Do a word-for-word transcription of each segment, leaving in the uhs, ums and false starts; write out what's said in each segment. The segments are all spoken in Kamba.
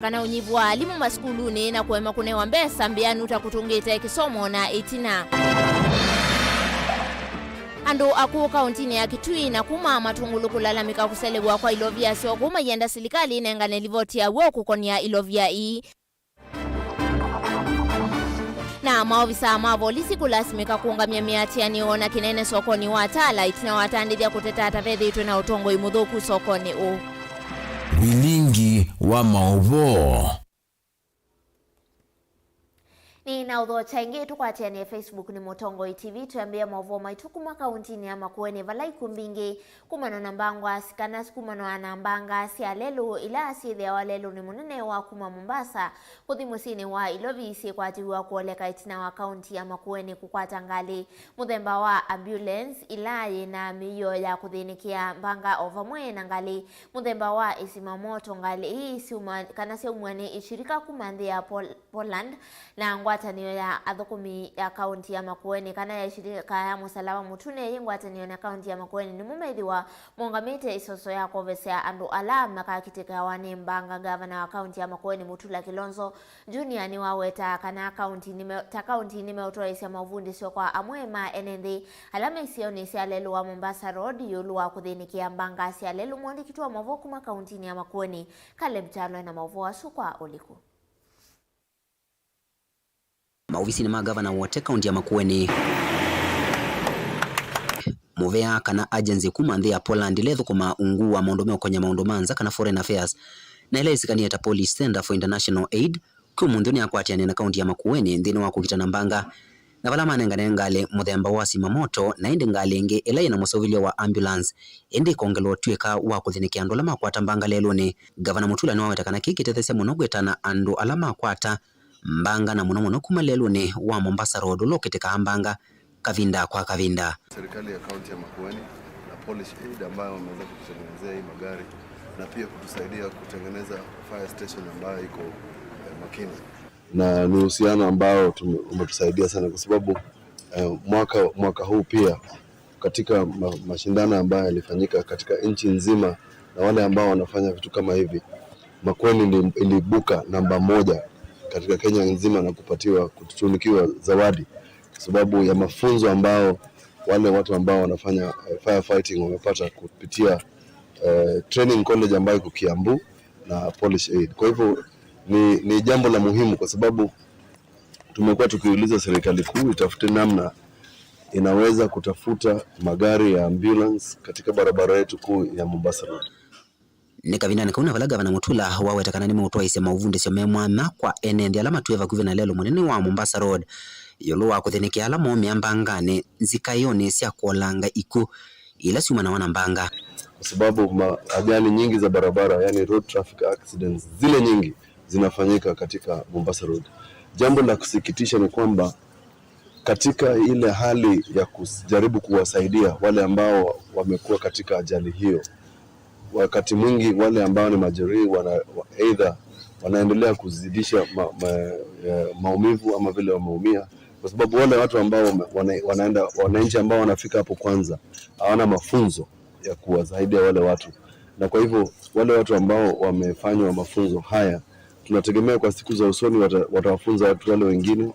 kana ũnyivu wa alimũ masukulunĩ na kũema kũnewa mbesa mbĩanu ta kũtũngĩte kĩsomo na ĩtina. Andũ akũũ kaũntinĩ ya Kitui na kuma Matungulu kũlalamĩka kũselew'a kwa ilovia syoo kũu maienda silikalĩ ĩnengane livoti ya w'o kũkonia ilovia ii. Na maovisaa ma volisi kũlasimĩka kũũngamya mĩatĩanĩo na kĩnene sokonĩ wa Tala ĩtina wa atandĩthya kũteta atavethĩtwe na ũtongoi mũthũku sokonĩ ũũ. Vilingi wa maũvoo. Nĩ na ũthokya ĩngĩ tũkwatĩanĩe Facebook nĩ Mũtongoi T V, twĩambĩe maũvoo maitũ kuma kaũntinĩ ya Makueni, vala ikw'ũ mbingĩ kumana na mbangwa kana kumanwa na mbanga sya lelũ ila syĩthĩawa lelũnĩ mũnene wa kuma Mombasa kũthi mũsyĩnĩ wa Ilovi syĩkwatĩw'a kũoleka ĩtina wa kaũnti ya Makueni kũkwata ngalĩ mũthemba wa ambulance ila yĩ na mĩio ya kũthĩnĩkĩa mbanga o vamwe na ngalĩ mũthemba wa isima moto. Ngalĩ ii syuma kana syaumwa nĩ ishirika kuma nthĩ ya Pol- Poland, na ngwatanĩo ya athũkũmi ya kaũnti ya Makueni kana ya ishirika ya Mũsalaba Mũtune yĩ ngwatanĩo na kaũnti ya Makueni nĩmo methĩwa maũngamĩte ĩsoso ya kũovesya andũ ala makakitĩkawa nĩ mbanga. Ngavana wa kaũnti ya Makueni Mutula Kilonzo Junior nĩwawetaa kana kaũnti nĩme-, ta kaũnti nĩmeũtwaĩĩsya maũvundĩsyo kwa amwe ma ene nthĩ ala me isionĩ sya lelũ wa Mombasa Road ĩũlũ wa kũthĩnĩkĩa mbanga sya lelũ. Mũandĩki witũ wa maũvoo kuma kaũntinĩ ya Makueni, Caleb Kyalo, ena maũvoo asu kwa ũliku. Maovisinĩ ma ngavana wote kaũnti ya Makueni, mũvea kana agency kuma nthĩ ya Poland ĩla ĩthũkũmaa ungu wa maũndũ meũkony'a maũndũ ma nza kana foreign affairs, na ĩla yĩsikanie ta Polish Centre for International Aid, kwĩ ũmũnthĩ nĩyakwatĩanĩa na kaũnti ya Makueni nthĩnĩ wa kũkitana mbanga. Na vala manengane ngalĩ mũthemba wa simamoto, na ĩndĩ ngalĩ ĩngĩ ĩla yĩna mũseũvĩlyo wa ambulance, ĩndĩ ĩkongelwa ũtw'ĩka wa kũthĩnĩkĩa andũ ala makwata mbanga lelũnĩ. Ngavana Mutula nĩwaweta kana kĩĩ kĩtethesya mũno kwĩtana andũ ala makwata mbanga, na mũno mũno kuma lelũnĩ wa Mombasa Road ũla ũkĩtĩkaa mbanga kavinda kwa kavinda. Serikali ya kaunti ya Makueni na Polish Aid ambayo wameweza kututengenezea hii magari na pia kutusaidia kutengeneza fire station ambayo iko, eh, Makina. Na ni uhusiano ambao tume-, umetusaidia sana kwa sababu, eh, mwaka, mwaka huu pia katika ma-, mashindano ambayo yalifanyika katika nchi nzima na wale ambao wanafanya vitu kama hivi, Makueni ili-, iliibuka namba moja katika Kenya nzima na kupatiwa, kutunikiwa zawadi kwa sababu ya mafunzo ambao wale watu ambao wanafanya, eh, firefighting wamepata kupitia, eh, training college ambayo iko Kiambu na Polish Aid. Kwa hivyo ni, ni jambo la muhimu kwa sababu tumekuwa tukiuliza serikali kuu itafute namna inaweza kutafuta magari ya ambulance katika barabara yetu kuu ya Mombasa Road. Nĩ kavindanĩ kau na vala Ngavana Mutula waweta kana nĩmeũtwaĩĩsya maũvundĩsyo me mwanya kwa ene nthĩ ala matwĩe vakuvĩ na lelũ mũnene wa Mombasa Road ĩũlũ wa kũthĩnĩkĩa ala maũmĩa mbanganĩ nzikaĩonĩ sya kũolanga ikw'ũ ila syumanawa na mbanga. Kwa sababu ma-, ajali nyingi za barabara, yani road traffic accidents, zile nyingi zinafanyika katika Mombasa Road. Jambo la kusikitisha ni kwamba katika ile hali ya kujaribu kuwasaidia wale ambao wamekuwa katika ajali hiyo, wakati mwingi wale ambao ni majeruhi wana-, wa-, either wanaendelea kuzidisha ma-, ma-, eh, maumivu ama vile wameumia, kwa sababu wale watu ambao wame-, wana-, wanaenda, wananchi ambao wanafika hapo kwanza hawana mafunzo ya kuwasaidia wale watu, na kwa hivyo wale watu ambao wamefanywa mafunzo haya tunategemea kwa siku za usoni wata-, watawafunza watu wale wengine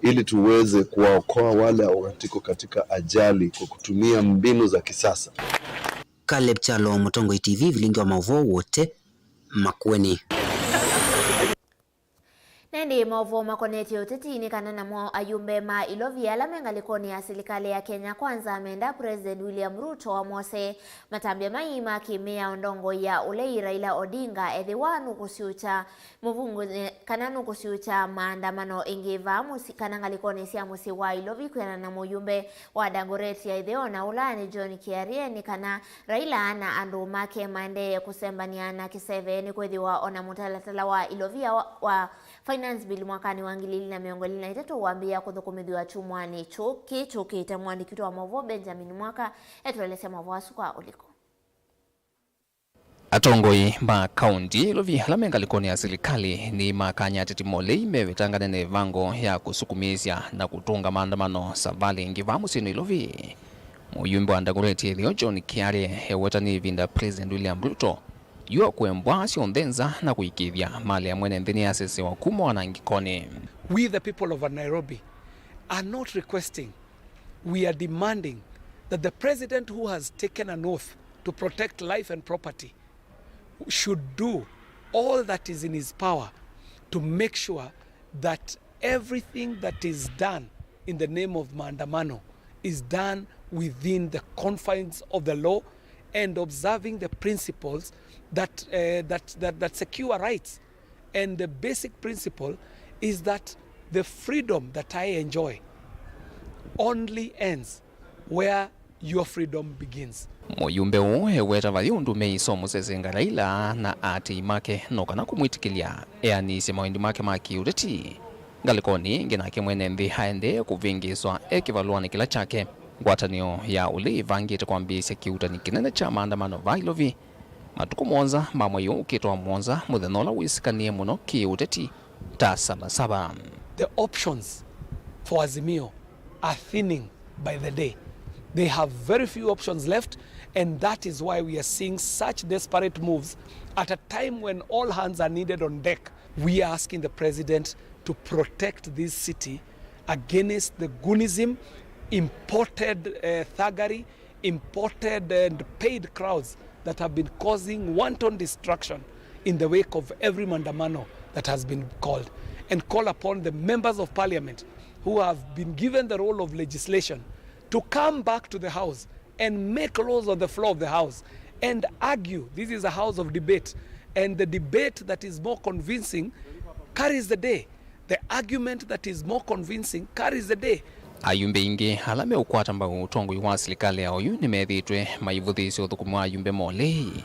ili tuweze kuwaokoa wale watiko katika ajali kwa kutumia mbinu za kisasa. Caleb Kyalo, Mũtongoi T V, vilingi wa maũvoo wote, Makueni. Na ĩndĩ maũvoo makonetye ũteti nĩ kana namo ayumbe ma ilovi ala me ngalĩkonĩ ya silikalĩ ya Kenya Kwanza menda President William Ruto amwose matambya mai ma kĩmĩao ndongoi ya ũlei Raila Odinga ethĩwa nũkũsyũkya mũvungu, eh, kana nũkũsyũkya maandamano ĩngĩ vaa mũsyĩ kana ngalĩkonĩ sya mũsyĩ wa Ilovi kwĩanana na mũyumbe wa Dagoretti ya ĩtheo na ũla nĩ John Kiarie nĩ kana Raila na andũ make maendee kũsembany'a na kĩseve nĩkwĩthĩwa o na mũtalatala wa ilovia wa, wa Finance Bill mwakanĩ wa ngili ili na mĩongo ĩlĩ na itatũ wambĩĩa kũthũkũmĩthw'a kyumwanĩ kyu-, kĩĩ kyũkĩte. Mũandĩki witũ wa maũvoo Benjamin Mwaka etũelesya maũvoo asu kwa ũliku. Atongoi ma kaunti ilovi ala me ngalĩkonĩ ya silikalĩ nĩmakany'a ateti molei mewĩtangane na ĩvango ya kũsukumĩĩsya na kũtũnga maandamano savalĩ ĩngĩ vaa mũsyĩnĩ Ilovi. Mũyumbe wa Dagoretti ya ĩtheo John Kiarie eweta nĩ ĩvinda President William Ruto Yua kwembwa syonthe nza na kũĩkĩĩthya malĩ ya mwene nthĩ nĩyasesewa kuma wanangĩkonĩ. We the people of Nairobi are not requesting, we are demanding that the president who has taken an oath to protect life and property should do all that is in his power to make sure that everything that is done in the name of maandamano is done within the confines of the law and observing the principles that, uh, that, that, that secure rights. And the basic principle is that the freedom that I enjoy only ends where your freedom begins. Mũyumbe ũũ eweta vathi ũndũ meiso mũsesengala ila na aatĩĩi make no kana kũmwĩtĩkĩlya eanĩsye mawendi make ma kĩũteti. Ngalĩkonĩ ĩngĩ, nake mwene nthĩ aendee kũvĩngĩĩswa e kĩvalũanĩ kĩla kyake. Ngwatanĩo ya ũlei ĩvangĩte kwambĩĩsya kĩuutani kĩnene kya maandamano vaa Ilovi matukũ mũonza ma mwei ũũ ũkĩte wa mũonza, mũthenya ũla wĩsĩkanĩe mũno kĩũteti ta Sabasaba. The options for Azimio are thinning by the day. They have very few options left, and that is why we are seeing such desperate moves at a time when all hands are needed on deck. We are asking the president to protect this city against the goonism, imported, uh, thuggery, imported and paid crowds that have been causing wanton destruction in the wake of every maandamano that has been called, and call upon the members of parliament who have been given the role of legislation to come back to the house and make laws on the floor of the house and argue. This is a house of debate, and the debate that is more convincing carries the day. The argument that is more convincing carries the day. Ayumbe aingĩ ala meũkwata mbau ũtongoi wa silikalĩ ya oyu nĩmethĩĩtwe maivũthĩĩsya ũthũkũmi wa ayumbe ma ũlei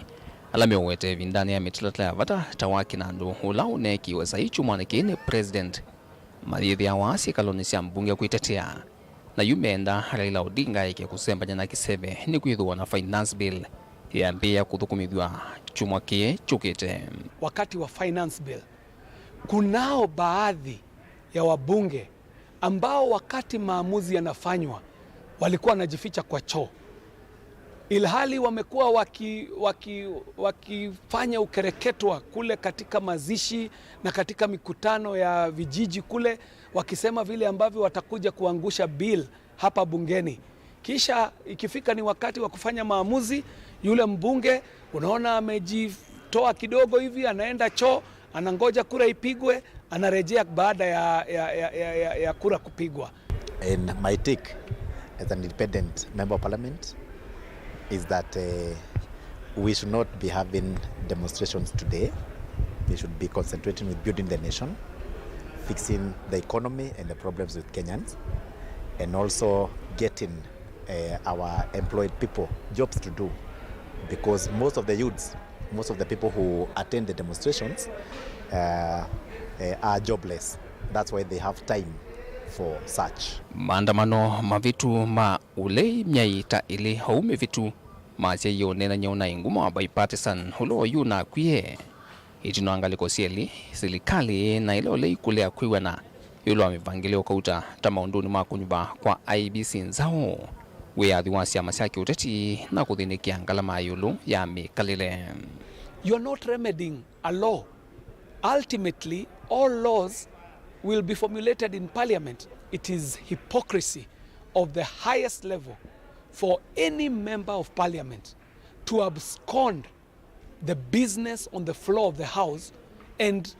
ala meũwete ĩvindanĩ ya mĩtalatala ya vata ta wa kĩnandũ ũla ũneekiwe saii kyumwanĩ kĩĩ nĩ President, mayĩthĩawa syĩkalonĩ sya mbunge kwĩtetea. Na yu meenda Raila Odinga eke kũsembany'a na kĩseve nĩkwĩthĩwa na finance bill yambĩĩa kũthũkũmĩthw'a kyumwa kĩĩ kyũkĩte. Wakati wa finance bill, kunao baadhi ya wabunge ambao wakati maamuzi yanafanywa walikuwa wanajificha kwa choo, ilhali wamekuwa waki, waki, wakifanya ukereketwa kule katika mazishi na katika mikutano ya vijiji kule, wakisema vile ambavyo watakuja kuangusha bill hapa bungeni. Kisha ikifika ni wakati wa kufanya maamuzi, yule mbunge unaona amejitoa kidogo hivi, anaenda choo, anangoja kura ipigwe, anarejea baada ya, ya, ya, ya, ya, ya kura kupigwa. In my take as an independent member of parliament is that, uh, we should not be having demonstrations today. We should be concentrating with building the nation, fixing the economy and the problems with Kenyans, and also getting, uh, our employed people jobs to do, because most of the youths, most of the people who attend the demonstrations, uh, uh, are jobless. That's why they have time for such. Maandamano mavĩtu ma ũlei myei ta ĩlĩ oou mĩvĩtu masyaie ũneenany'a ũnaĩ nguma wa bipartisan ũla oyu nakwie. Ĩtina wa ngalĩko syelĩ, silikalĩ na ĩla ũlei kũlea kwĩw'ana ĩũlũ wa mĩvangĩlĩo kauta ta maũndũnĩ ma kũnyuva kwa I E B C nzaũ, wĩyathi wa syama sya kĩũteti na kũthĩnĩkĩa ngalama ya ĩũlũ ya mĩkalĩle. You are not remedying a law. Ultimately, all laws will be formulated in parliament. It is hypocrisy of the highest level for any member of parliament to abscond the business on the floor of the house and,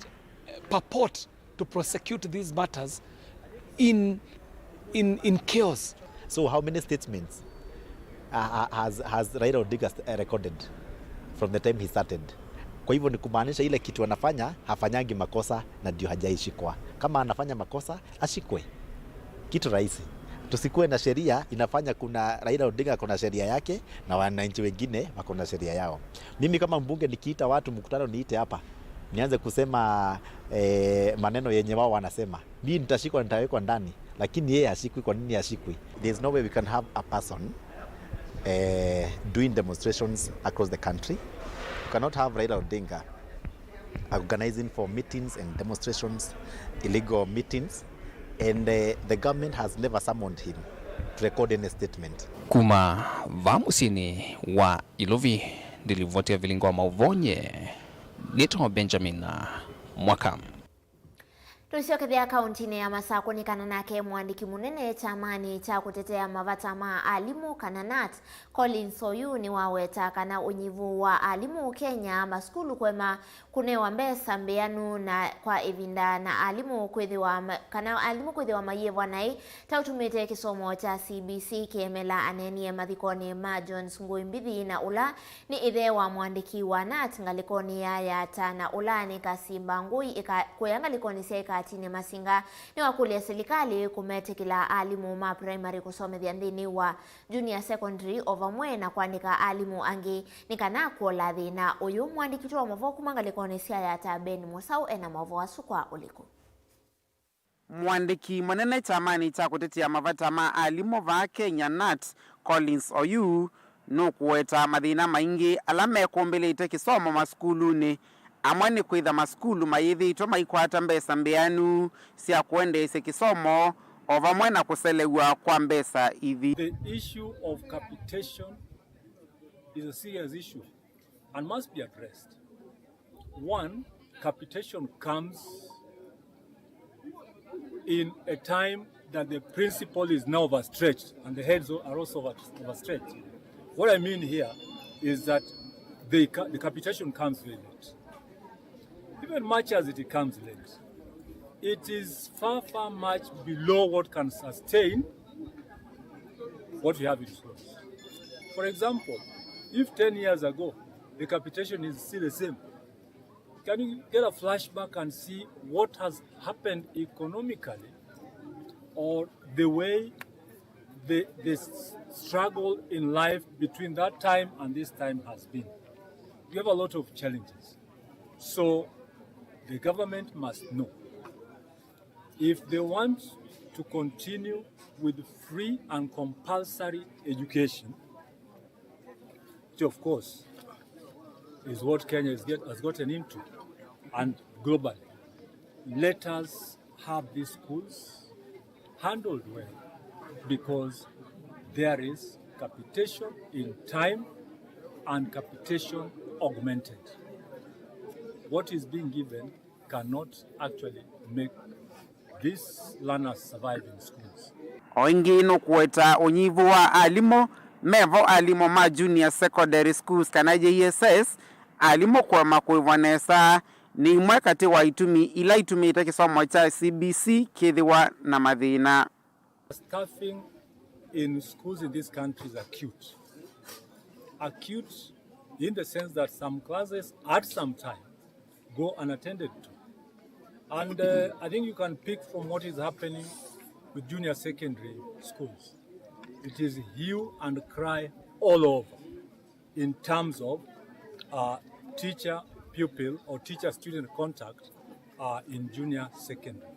uh, purport to prosecute these matters in, in, in chaos. So how many statements, uh, has, has Raila Odinga st-, uh, recorded from the time he started? Kwa hivyo ni kumaanisha ile kitu anafanya, hafanyangi makosa na ndio hajaishikwa. Kama anafanya makosa, ashikwe. Kitu rahisi. Tusikuwe na sheria inafanya kuna Raila Odinga kuna sheria yake na wananchi wengine wako na sheria yao. Mimi kama mbunge nikiita watu mkutano niite hapa, nianze kusema, eh, maneno yenye wao wanasema. Mimi nitashikwa, nitawekwa ndani, lakini yeye hashikwi. Kwa nini hashikwi? There is no way we can have a person, eh, doing demonstrations across the country. You cannot have Raila Odinga organizing for meetings and demonstrations, illegal meetings, and, uh, the government has never summoned him to record any statement. Kuma vaa mũsyĩnĩ wa Ilovi, Ndilivoti ya vilingo wa mauvonye, nĩtawa Benjamin Mwaka. Tũsyokethya kaũntinĩ ya Masakũ nĩ kana nake mũandĩki mũnene kyamanĩ kya kũtetea mavata ma alimũ kana nat, Collins Oyuu nĩwaweta kana ũnyivu wa alimũ Kenya, masukulu kũema kũnewa mbesa mbĩanu na kwa ĩvinda na alimũ kwĩthĩwa ma- kana alimũ kwĩthĩwa mayĩvwa naĩ ta ũtumĩte kĩsomo kya C B C kĩemela. Aneenie mathikonĩ ma Jones Ngũi Mbithi na ũla nĩ ĩthe wa mũandĩki wa nat ngalĩkonĩ ya Yata na ũla nĩ Kasimba Ngũi ĩka- kũya ngalĩkonĩ sya Ĩkatinĩ Masinga, nĩwakũlya silikalĩ kũmetĩkĩla alimũ ma primary kũsomethya nthĩnĩ wa junior secondary o vamwe na kũandĩka alimũ angĩ nĩ kana kũola thĩna ũyũ. Mũandĩki witũ wa maũvoo kuma ngalĩkonĩ sya Yata Ben Mũsaũ ena maũvoo asu kwa ũliku. Mũandĩki mũnene kyamanĩ kya kũtetea mavata ma alimũ vaa Kenya nat, Collins Oyuu, nũkũweta mathĩna maingĩ ala mekũmbĩlĩte kĩsomo masukulunĩ. Amwe nĩ kwĩtha masukulu mayĩthĩĩtwe maikwata mbesa mbĩanu sya kũendeesya kĩsomo o vamwe na kũselew'a kwa mbesa ithi. The issue of capitation is a serious issue and must be addressed. One, capitation comes in a time that the principal is now overstretched and the heads are also over- overstretched. What I mean here is that they ca- the capitation comes very late. Even much as it comes late, it is far, far much below what can sustain what we have in schools. For example, if ten years ago the capitation is still the same, can you get a flashback and see what has happened economically or the way the, the s- struggle in life between that time and this time has been? We have a lot of challenges. So the government must know if they want to continue with free and compulsory education, which of course is what Kenya is get, has gotten into, and globally, let us have these schools handled well, because there is capitation in time and capitation augmented. What is being given cannot actually make these learners survive in schools. O ĩngĩ nũkũweta ũnyivu wa alimũ. Mevo alimũ ma junior secondary schools kana J S S, alimũ kũema kũĩvwa nesa nĩ imwe katĩ wa itumi ila itumĩte kĩsomo kya C B C kĩthĩwa na mathĩna. Staffing in schools in this country is acute. Acute in the sense that some classes at some time go unattended to. And uh, I think you can pick from what is happening with junior secondary schools. It is hue and cry all over in terms of uh, teacher pupil or teacher student contact uh, in junior secondary.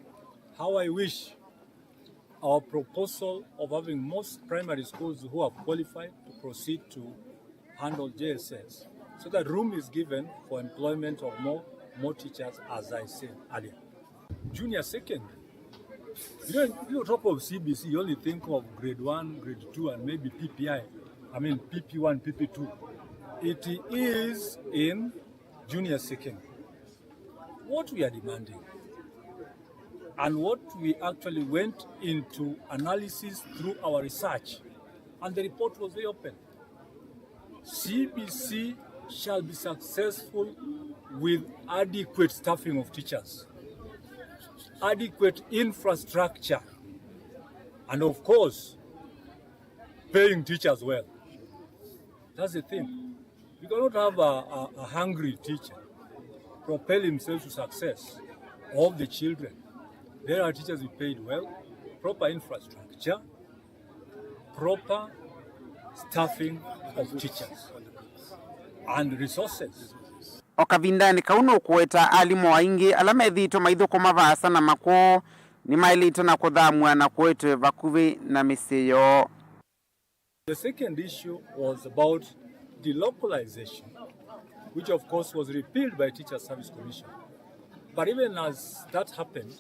How I wish our proposal of having most primary schools who have qualified to proceed to handle J S S so that room is given for employment of more, more teachers, as I said earlier. Junior secondary, you know, you talk of C B C, you only think of grade one, grade two, and maybe P P I, I mean P P one, P P two. It is in junior secondary. What we are demanding and what we actually went into analysis through our research, and the report was very open. C B C shall be successful with adequate staffing of teachers, adequate infrastructure, and of course, paying teachers well. That's the thing. You cannot have a, a, a hungry teacher propel himself to success of the children. There are teachers who paid well, proper infrastructure, proper staffing of teachers and resources. O kavindanĩ kau nũkũweta alimũ aingĩ ala methĩĩtwe maithũkũma vaasa na makũũ nĩmaĩlĩte na kũthamw'a na kũetwe vakuvĩ na mĩsyĩ yoo. The second issue was about delocalization, which of course was repealed by Teachers Service Commission. But even as that happened,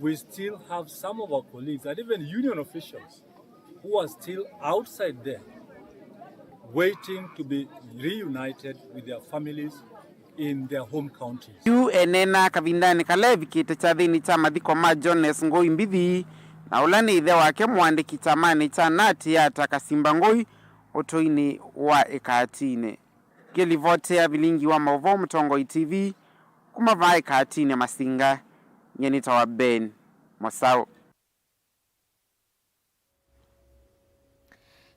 we still have some of our colleagues and even union officials who are still outside there waiting to be reunited with their families in their home counties. Yu eneena kavindanĩ kala evikĩte kyathĩnĩ kya mathiko ma Jones Ngũi Mbithi, na ũla nĩ ĩthe wake mũandĩki kyamanĩ kya nati ya ta Kasimba Ngũi ũtũinĩ wa Ĩkatinĩ. Ngĩlivotea vilingi wa maũvoo Mũtongoi T V kuma vaa Ĩkatinĩ Masinga, nyie nĩtawa Ben Mosau.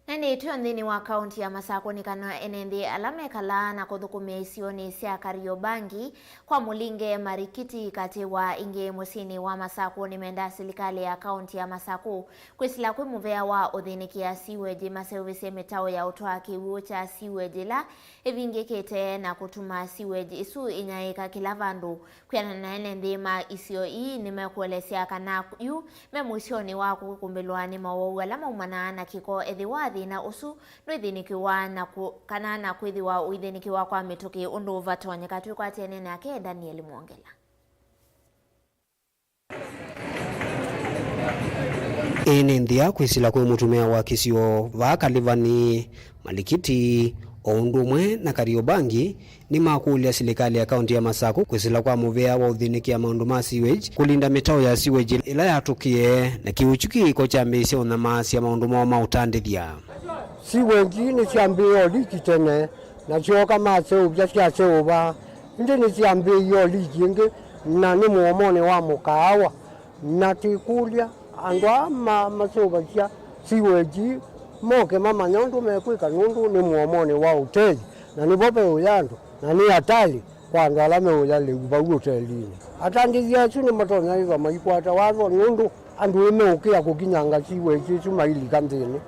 Na nĩ twĩo nthĩnĩ wa kaunti ya Masakũ nĩ kana ene nthĩ ala mekalaa na kũthũkũmĩa isionĩ sya Kariobangi kwa Mũlinge, Marikiti katĩ wa ingĩ mũsyĩnĩ wa Masakũ nĩmendaa silikalĩ ya kaunti ya Masakũ kwĩsĩla kwĩ mũvea wa ũthĩnĩkĩa sewage maseũvĩsye mĩtaũ ya ũtwaa kĩw'ũ kya sewage ĩla ĩvingĩkĩte na kũtuma sewage ĩsu ĩnyaĩĩka kĩla vandũ. Kwĩanana na ene nthĩ ma isio ii, nĩmekũelesya kana yu me mũisyonĩ wa kũkumbĩlwa nĩ mawau ala maumanaa na kĩko ethĩwa thĩna ũsu ndwĩthĩnĩkĩwa na kũ-, kana na kwĩthĩwa ũithĩnĩkĩwa kwa mĩtũkĩ ũndũ ũvatonyeka. Twĩkwatene nake Daniel Mwongela. Ĩĩ nĩ nthĩa kwĩsĩla kwĩ mũtumĩa wa kĩsio vaa Kalivani, Malikiti, o ũndũ ũmwe na Kariobangi, nĩmakũlya silikalĩ ya kaunti ya Masakũ kwĩsĩla kwa mũvea wa ũthĩnĩkĩa maũndũ ma sewage, kũlinda mĩtaũ ya sewage ĩla yatũkĩe, na kĩw'ũ kĩu kĩko kyambĩĩsya ũnyamaasya maũndũ moo ma ũtandĩthya. Sewage nĩsyambĩĩe o liki tene, na syooka maseũvya syaseũva, ĩndĩ nĩsyambĩĩie o liki ĩngĩ, na nĩ mũomonĩ wa mũkaawa. Na twĩkũlya andũ aa ma-, maseũvasya sewage moke mamanya ũndũ mekwĩka, nũndũ nĩ mũomonĩ wa ũteli, na nĩvo veũya andũ, na nĩ atali kwa andũ ala meũya lĩu vau ũtelinĩ. Atandĩthya asu nĩmatonya ĩthwa maikwata watho, nũndũ andũ nĩmeũkĩa kũkinyanga sewage ĩsu mailika nthĩnĩ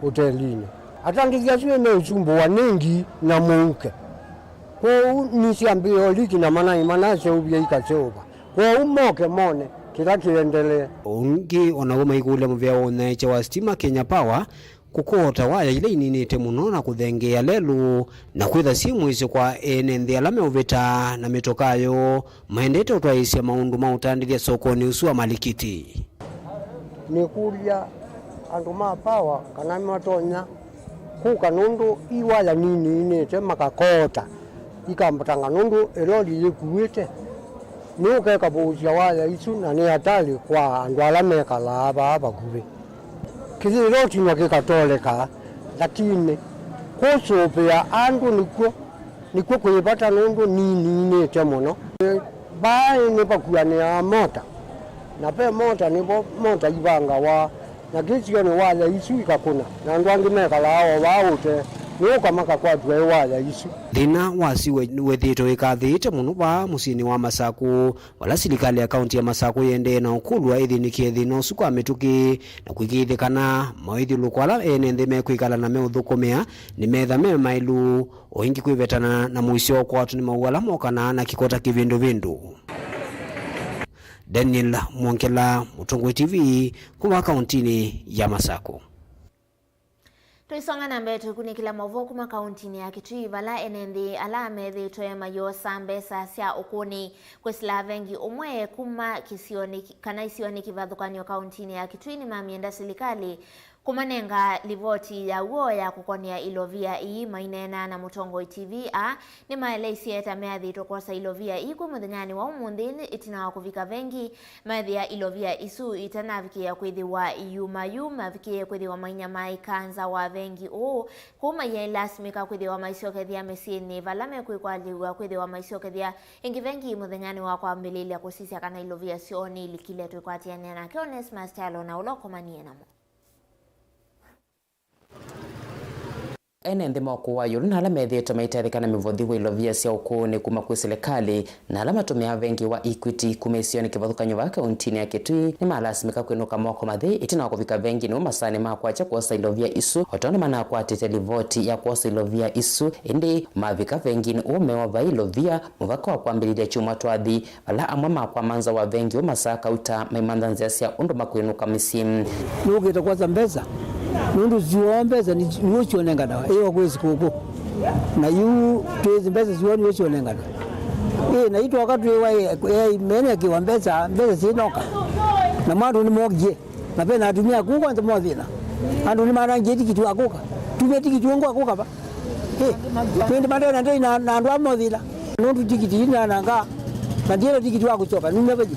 ũtelinĩ. Atandĩthya asu nĩmeũsumbũwa nĩ ngi na mũuke. Kwoou nĩsyambĩĩe o liki na manai manaseũvya ikaseũva. Kwoou moke mone kĩla kĩendelee. Ũngĩ o naw'o maikũlya mũvea wa ũnyaĩĩkya wa sitima Kenya Power kũkoota waya ila ininĩte mũno na kũthengeea lelũ na kwĩtha syĩ mũisyo kwa ene nthĩ ala meũvĩta na mĩtokaa yoo maendete ũtwaĩĩsya maũndũ ma ũtandĩthya sokonĩ ũsu wa Malikiti. Nĩkũlya andũ ma Power kana nĩmatonya kũka, nũndũ i waya nininĩte makakoota ikambatanga, nũndũ ĩloli yĩkuĩte nĩũkekavũũsya waya isu, na nĩ atali kwa andũ ala mekalaa vaa vakuvĩ. Kĩyĩĩla ũtinwa kĩkatoleka, lakini kũsũvĩa andũ nĩkw'o, nĩkw'o kwĩ vata, nũndũ nininĩte mũno. Vaa nĩvakuanĩaa mota, na ve mota nĩvo mota ivangawa, na kĩsionĩ waya isu ikakũna, na andũ angĩ mekalaa o vaa ũtee, nĩũka makakwatw'a ĩ waya isu. Thĩna wa sewage nĩwĩthĩĩtwe wĩkathĩĩte mũno vaa mũsyĩnĩ wa Masakũ, vala silikalĩ ya kaunti ya Masakũ yĩendee na ũkũlw'a ĩthĩnĩkĩe thĩna ũsu kwa mĩtũkĩ na kũĩkĩĩthya kana mawĩthyũlũlũko ala ene nthĩ mekwĩkala na meũthũkũmĩa nĩmetha me maĩlu. O ĩngĩ kwĩvetana na mũisyo wa kũkwatwa nĩ mawau ala mokanaa na kĩko ta kĩvĩndũvĩndũ. Daniel Mwongela, Mũtongoi T V, kuma kauntinĩ ya Masakũ. Tũisonga na mbee tũikunĩkĩla maũvoo kuma kauntinĩ ya Kitui, vala ene nthĩ ala methĩĩtwe mayoosa mbesa sya ũkũni kwĩsĩla vengi ũmwe kuma kĩsionĩ ki-, kana isionĩ kĩvathũkany'o kauntinĩ ya Kitui nĩmamyenda silikalĩ kũmanenga livoti ya w'o ya kũkonea ilovia ii. Maineena na Mũtongoi T V, aa nĩmaeleisye ta meathĩtwe kwosa ilovia ii kwĩ mũthenyanĩ wa ũmũnthĩ, ĩtina wa kũvika vengi, meethĩa ilovia isu itanavikĩĩa kwĩthĩwa iyuma yu, mavikĩĩe kwĩthĩwa mainyamaa ĩkanza wa vengi ũũ, kwoou maiaĩlasimĩka kwĩthĩwa maisyokethya mĩsyĩnĩ vala mekwĩkwatĩw'a kwĩthĩwa maisyokethya ĩngĩ vengi mũthenyanĩ wa kwambĩlĩĩlya kũsisya kana ilovia syoo nĩilikile. Twĩkwatĩanĩa nake Onesmus Kyalo na ũla ũkomanie namo. Ene nthĩ ma ũkũũ wa ĩũlũ na ala methĩĩtwe maitetheka na mĩvothi wa ilovia sya ũkũũnĩ kuma kwĩ silikalĩ na ala matũmĩaa vengi wa Equity kuma isionĩ kĩvathũkany'o vaa kauntinĩ ya Kitui nĩmalasimĩka kwĩnũka moko mathei ĩtina wa kũvika venginĩ ũũ masaanĩ ma kwakya kwosa ilovia isu, o tondũ manakwatĩte livoti ya kwosa ilovia isu, ĩndĩ mavika venginĩ ũũ mewa vai ilovia mũvaka wa kwambĩlĩlya kyumwa twathi. Vala amwe ma kwamanza wa vengi ũũ masaa kauta maimantha nzĩa sya ũndũ makwĩnũka mĩsyĩ. Nũkĩte kwosa mbesa, nũndũ syoo mbesa nĩ-, nĩw'o syonenganawa, ĩyo kwĩ sikũkũ. Na yu twĩsĩ mbesa syoo nĩw'o syonenganawa. Ĩ, na yu twoka twĩwa, ĩ, ĩ, menekĩwa mbesa, mbesa syĩnoka. Namo andũ nĩmokie. Na ve na atumĩa kũu kwanza mothĩna. Andũ nĩmanangie tikiti wa kũka. Tumie tikiti ũngĩ wa kũka va. Eh, nĩndĩ mandena ndei na, na andũ a mothĩla. Nũndũ tikiti ina nanga, na ndiena tikiti wa kũsyoka, numya vathi.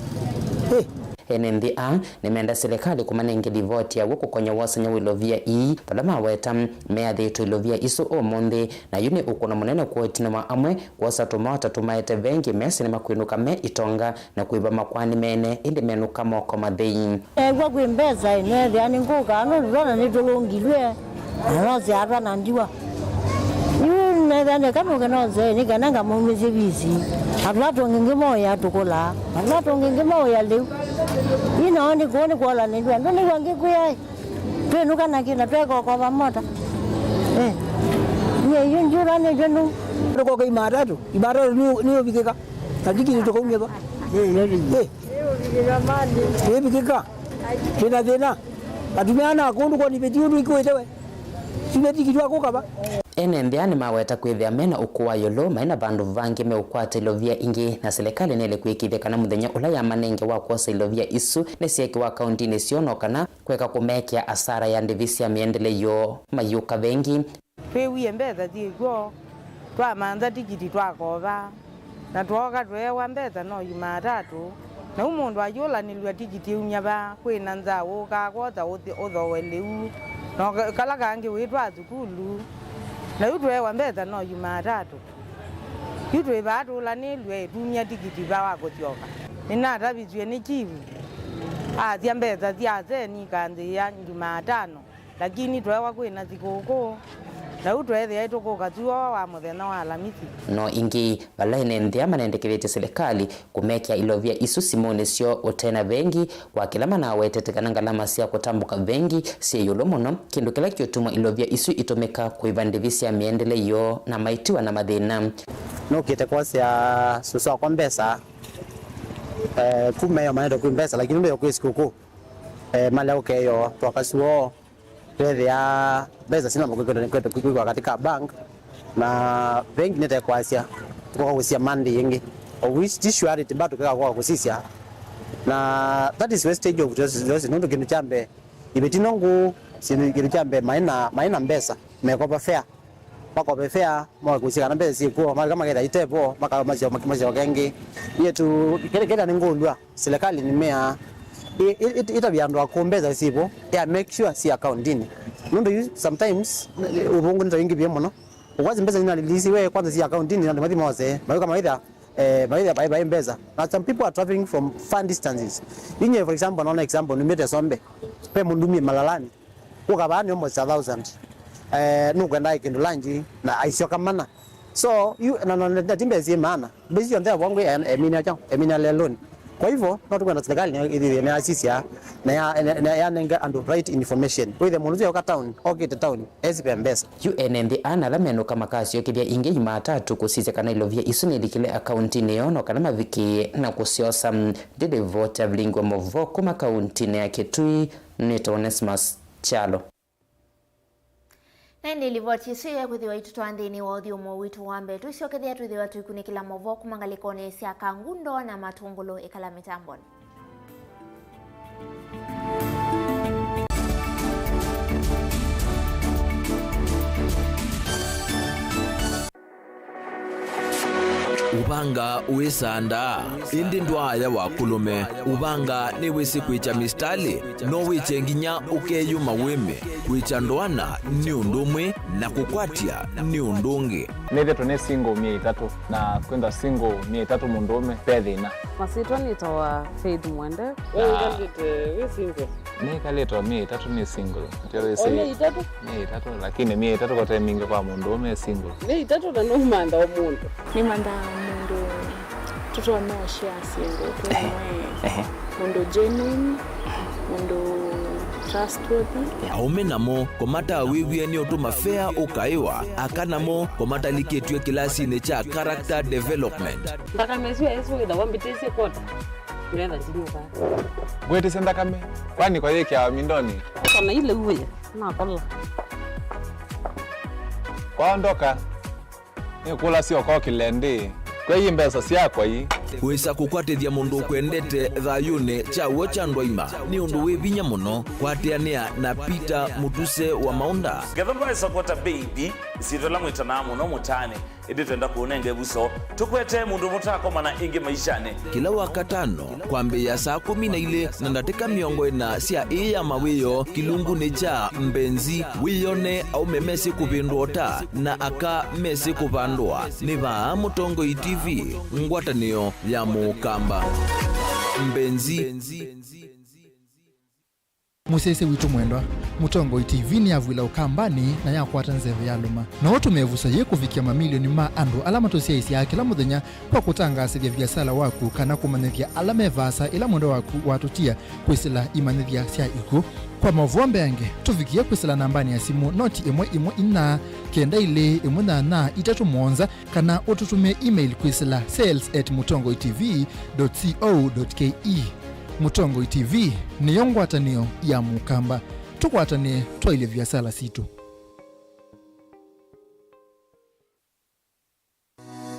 Eh. Ene nthĩ aa nĩmenda silikalĩ kũmanenge livoti ya w'o kũkonya wosany'a wa ilovia ii, vala maweta meathĩtwe ilovia isu ũmũnthĩ, na yu nĩ ũkũno mũnene kwa ũtino wa amwe kwosa tũmota tũmaete vengi mesi nĩmakwĩnũka me itonga na kwĩva makwani mene, ĩndĩ menũka moko mathei. Neew'a kwĩ mbesa, neethĩa nĩngũkaa nũndũ twana nĩtũlũngilw'e, na nose atwa na ndiwa. Yu neethĩa nĩkanũke nose, nĩ kana ngamaumĩsye visi. Atũla tũngĩ ngĩmoya tũkũlaa, atũla tũngĩ ngĩmoya lĩu. Ĩ nao nĩ kũũ nĩkwolanĩlw'a, ndũnĩw'a ngĩkwĩaĩ. Twĩnũka na kĩna twekokova mota. Eh. Nyie yu ndiũlanĩtw'e nũu. Tũkoka imatatũ, imatatũ nĩ, nĩũvikĩka. Na tikiti tũkaumya va? Eh. Ĩvikĩka. Twĩna thĩna. Atumĩa na akũndũ kwani veti ũndũ ikuĩte we. Siveti kitwa kũkava. Ene nthĩ aa nĩmaweta kwĩthĩa mena ũkũũ wa ĩũlũ, maĩ na vandũ vangĩ meũkwata ilovia ingĩ, na silikalĩ nĩlĩ kwĩkĩĩthya kana mũthenya ũla yamanenge wa kwosa ilovia isu nĩsyeekĩwa kaũntinĩ syoo, no kana kweka kũmekĩa asara ya ndĩvi sya mĩendele yoo mayũka vengi. Twĩwie mbesa syĩ kw'o, twamantha tikiti twakova, na twooka tweewa mbesa no Yumatatũ. Na yu mũndũ ayũlanĩlw'a tikiti umya va, kwĩna nza ũkaa kwota ũthi-, ũthowe lĩu, na ũka-, kala kangĩ wĩtwaa sukulu. Na yu tweewa mbesa no Yumatatũ. Yu twĩ vaa tũlanĩlw'e tumya tikiti va wa kũsyoka. Nĩnatavisw'e nĩ chief, asya mbesa sya seni ikanzĩĩa Jumatano. Lakini tweewa kwĩna sikũkũ, na yu tweethĩa ĩtũkũka syũa wa mũthenya wa Alamisi. No ĩngĩ, vala ene nthĩ aa manendekethĩtye silikalĩ kũmekĩa ilovia isu simũnĩ syoo ũtena vengi, kwa kĩla manawetete kana ngalama sya kũtambũka vengi syĩ ĩũlũ mũno, kĩndũ kĩla kĩũtuma ilovia isu itũmĩka kũĩva ndĩvi sya mĩendele yoo na maitiwa na mathĩna. Nũkĩte kwosea sũsũ wakwa mbesa, eh, kuma ĩyo manete kwĩ mbesa, lakini nũndũ yo kwĩ sikũkũ, eh, malea ũkeo twakasi woo. Twethĩa mbesa sina makwĩkwĩtwa kwĩkwĩkwa katika bank, na vengi nĩtekwasya tũkoka kũsisya Monday ĩngĩ, of which ti sure ati bado tũkeka kũka kũsisya, na that is wastage of resources, nũndũ kĩndũ kya mbee, iveti no ngũũ, kĩndũ kya mbee maĩ na, maĩ na mbesa, mekopa fare. Makope fare, moke kũsya kana mbesa syĩkw'o, malika maketha itevo, maka-, masyo-, masyoke ĩngĩ. Yetu, kĩla, kĩla nĩ ngũlw'a, silikalĩ nĩmea, ĩ-, ĩ-, ĩ-, ĩtavya andũ akũũ mbesa syĩvo, ya make sure si akaundinĩ. Nũndũ yu, sometimes, ũvũngũ nĩ ta wingĩvie mũno. Ũkwasi mbesa nina release we, kwanza si akaundinĩ, na andũ mathi mose, mawĩka mawĩtha, eh, mawĩtha, vai, vai mbesa. Na some people are traveling from far distances. Inye, for example, naona example, numĩte Sombe, pe mũndũ umie Malalani, ũka vaa nĩ almost a thousand. Eh, nũkwenda kĩndũ lunch na aisyoka mana. So, yu, na, na, na, na ti mbesa syĩ maana. Mbesa syonthe avongwe e-, emina kyaũ, emina leloni. Kwa hivyo, no tũkwenda serikali nĩ ĩthĩe nĩ asisya na ya, na, na yanenge andũ right information. Wĩthe mũndũ ũsu yoka town, okĩte town, esipe mbesa. Yu ene nthĩ ana ala menũka makasyokethya ĩngĩ Jumatatu kũsisya kana ilovia isu nĩlikile akauntinĩ yoo no kana mavikĩe na kũsyosa. Ndĩlivoti ya vilingi wa mavoo kuma kauntinĩ ya Kitui, nĩtwa Onesmus Kyalo. Na ĩndĩ livoti ĩsu yekwĩthĩwa ĩtũtwaa nthĩnĩ wa ũthyũmũo witũ wa mbee. Tũisyokethya twĩthĩwa tũikunĩkĩla mavoo kuma ngalĩkonĩ sya Kangundo na Matũngũlũ. Ĩkala mĩtambonĩ. Ũvanga wĩsandaa, ĩndĩ ndwaaya wa kũlũme. Ũvanga nĩwĩsĩ kwĩkya mistalĩ, no wĩkye nginya ũkeyũma wĩme. Kwĩkya ndoana nĩ ũndũ ũmwe, na kũkwatya nĩ ũndũ ũngĩ. Nĩthĩtwe nĩ single myei ĩtatũ, na kwĩthwa single myei ĩtatũ mũndũũme ve thĩna. Masyĩtwa nĩtawa Faith Mwende. We wĩkalĩte wĩ single? Nĩkalĩte o myei ĩtatũ nĩ single. Ndio wĩsĩ. O myei ĩtatũ? Myei ĩtatũ, lakini myei ĩtatũ kote mingĩ kwa mũndũũme e single. Myei ĩtatũ na nũmantha o mũndũ. Nĩmanthaa mũndũ tũtonya ũshare syĩndũ twĩ nawe. Ehe. Mũndũ genuine, mũndũ trustworthy. Aũme namo kũmatawĩw'e nĩ ũtũma fea ũkaĩwa, aka namo kũmatalikĩtw'e kĩlasinĩ kya character development. Nthakame ĩsu yaĩsũ wĩthawa mbĩtĩsye kota. Nĩgetha ndinyuka. Ngwĩtĩsya nthakame, kwani kwa yĩkĩawa mindonĩ? Kana ile uya, nakola. Kwaondoka, nĩkũlasya ũkokĩle ndĩ. Kwei mbesa syakwa ii. Wĩsa kũkwatĩthya mũndũ ũkwendete thayũnĩ kya w'o kya andũ aima nĩ ũndũ wĩ vinya mũno. Kwatĩanĩa na Peter Mũtuse wa Maũnda. Ngetha ndwaĩsa kwata mbeithi, isyĩtwa ĩla mwĩtanaa mũno mũtaanĩ, ĩndĩ twenda kũũnenga ĩvuso. Tũkwete mũndũ mũtaakomana ĩngĩ maishanĩ. Kĩla Wakatano, kwambĩĩa saa kũmi na ilĩ na ndatĩka mĩongo ĩna sya ĩĩ ya mawĩoo kĩlungunĩ kya Mbenzi, wĩyone aũme mesĩ kũvĩndũa ũta na aka mesĩ kũvandũa. Nĩ vaa Mũtongoi T V, ngwatanĩo ya Mũkamba. Mbenzi. Mũsyaĩĩsya witũ mwendwa, Mũtongoi T V nĩyavw'ĩla Ũkambanĩ na yakwata nzeve yalũma. No ũtũme ĩvuso yĩĩ kũvikĩa mamilioni ma andũ ala matũsyaĩĩsyaa kĩla mũthenya kwa kũtangaasĩthya viasala waku kana kũmanyĩthya ala me vaasa ĩla mwendwa waku watũtia kwĩsĩla imanyĩthya sya ikw'ũ. Kwa maũvoo mbeange, tũvikĩe kwĩsĩla nambanĩ ya simũ noti ĩmwe ĩmwe inya kenda ilĩ ĩmwe nyanya itatũ mũonza, kana ũtũtũmĩe email kwĩsĩla sales at mũtongoi T V dot co dot K E. Mũtongoi T V nĩyo ngwatanĩo ya Mũkamba. Tũkwatanĩe twaĩlye viasala sitũ.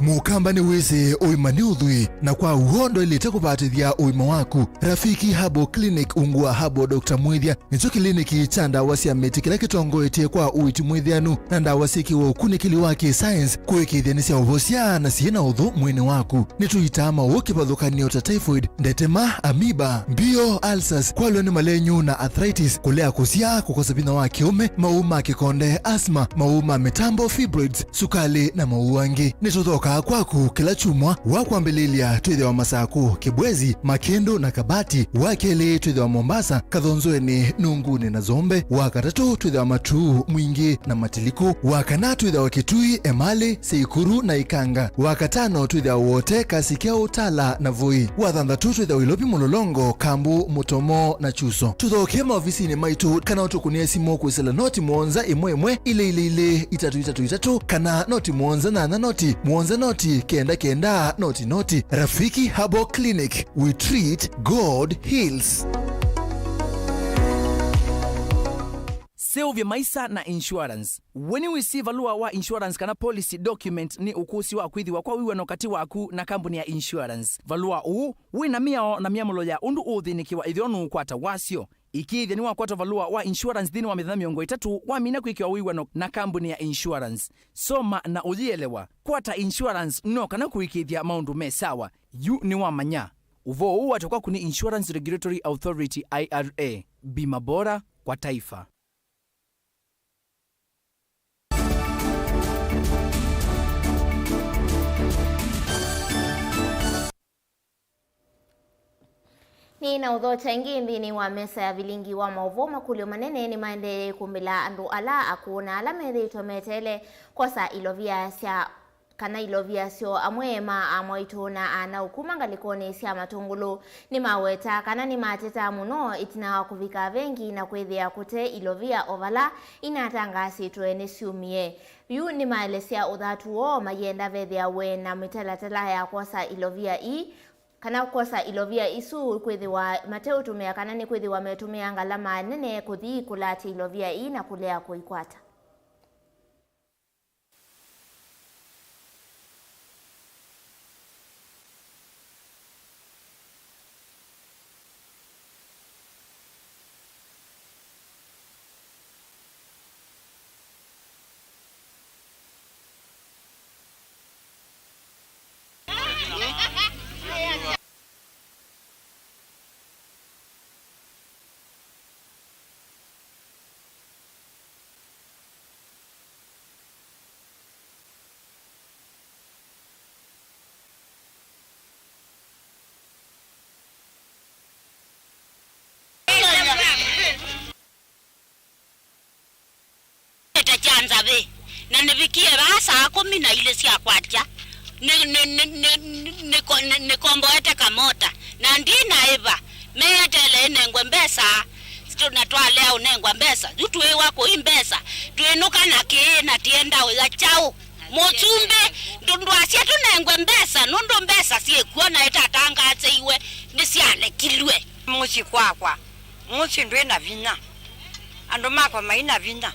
Mũkamba nĩwĩsĩ ũima nĩ ũthwii, na kwa w'o ndwaĩlĩte kũvatĩthya ũima waku. Rafiki Herbal Clinic ungu wa Herbal Doctor Mwĩthya nĩkyo kĩliniki kya ndawa sya mĩtĩ kĩla kĩtongoetye kwa ũiiti mwĩthĩanu na ndawa syĩkĩwe ũkunĩkĩli wa kĩ-science kũĩkĩĩthya nĩ sya ũvosya na syĩ na ũthũ mwĩĩnĩ waku. Nĩtũitaa maũũ kĩvathũkany'o ta typhoid, ndetema, amoeba, mbio, ulcers, kwalw'a nĩ malenyu na arthritis, kũlea kũsyaa, kũkosa vinya wa kĩũme, maũũ ma kĩkonde, asthma, maũũ ma mĩtambo, fibroids, sukalĩ, na maũũ angĩ. Nĩtũthokaa kwaku kĩla kyumwa. Wa kwambĩlĩlya twĩthĩawa Masakũ, Kĩbwezi, Makĩndũ na Kabati. Wa kelĩ twĩthĩawa Mombasa, Kathonzweni, Nungunĩ na Zombe. Wa katatũ twĩthĩawa Matuu, Mwingĩ na Matiliku. Wa kana twĩthĩawa Kitui, Emali, Seikuru na Ikanga. Wa katano twĩthĩawa Wote, Kasikeo, Tala na Voi. Wa thanthatũ twĩthĩawa Ilovi, Mũlolongo, Kambu, Mũtomo na Chuso. Tũthokee maovisinĩ maitũ kana ũtũkũnĩe simũ kwĩsĩla noti mũonza ĩmwe ĩmwe ilĩ ilĩ ilĩ itatũ itatũ itatũ kana noti mũonza nyanya noti mũonza noti kenda kenda noti noti. Rafiki Herbal Clinic, we treat, God heals. Seũvya maisa na insurance. We nĩwĩsĩ valũa wa insurance kana policy document nĩ ũkũsĩ wa kwĩthĩwa kwa wĩw'ano katĩ waku na kambuni ya insurance. Valũa ũũ wĩ na mĩao na myamũlo ya ũndũ ũũthĩnĩkĩwa ĩthĩwa nũũkwata wasyo. Ĩkĩĩthya nĩwakwata valũa wa insurance nthĩnĩ wa mĩthenya mĩongo ĩtatũ wamina kwĩkĩwa wĩw'ano na kambuni ya insurance. Soma na ũyĩelewa. Kwata insurance no kana kũĩkĩĩthya maũndũ me sawa. Yu nĩwamanya. Ũvoo ũũ waete kwaku nĩ Insurance Regulatory Authority, I R A. Bima bora kwa taifa. Nĩ na ũthokya ĩngĩ nthĩnĩ wa mesa ya vilingi wa maũvoo. Makũlyo manene nĩmaendee kũmbĩla andũ ala akũũ na ala methĩĩtwe meteele kwosa ilovia sya kana ilovia syoo. Amwe ma amwaitũ na anau kuma ngalĩkonĩ sya Matũngũlũ nĩmaweta kana nĩmatetaa mũno ĩtina wa kũvika vengi na kwĩthĩa kũte ilovia o vala inatangaasĩtwe nĩsyumie. Yu nĩmaelesya ũthatu woo mayenda vethĩawe na mĩtalatala ya kwosa ilovia ii, kana kwosa ilovia isu kwĩthĩwa mateũtũmĩa kana nĩkwĩthĩwa metũmĩa ngalama nene kũthi kũlatya ilovia ii na kũlea kũikwata. Ete kya nzavĩ, na nĩvikie vaa saa kũmi na ilĩ sya kwakya, nĩ, nĩ, nĩ, nĩ, nĩ, nĩko-, nĩ, nĩkomboete kamota, na ndinaĩva, meeteele ĩnengwe mbesa, stu-, na twalea ũnengwa mbesa, yu twĩĩwa kũi mbesa, twĩnũka na kĩĩ, na tienda ũya kyaũ? Mũsumbĩ, ndũ-, ndwasya tũnengwe mbesa, nũndũ mbesa syĩkw'o na ĩtatangaasĩiwe nĩsyalekilw'e. Mũsyĩ kwakwa, mũsyĩ ndwĩ na vinya, andũ makwa mai na vinya,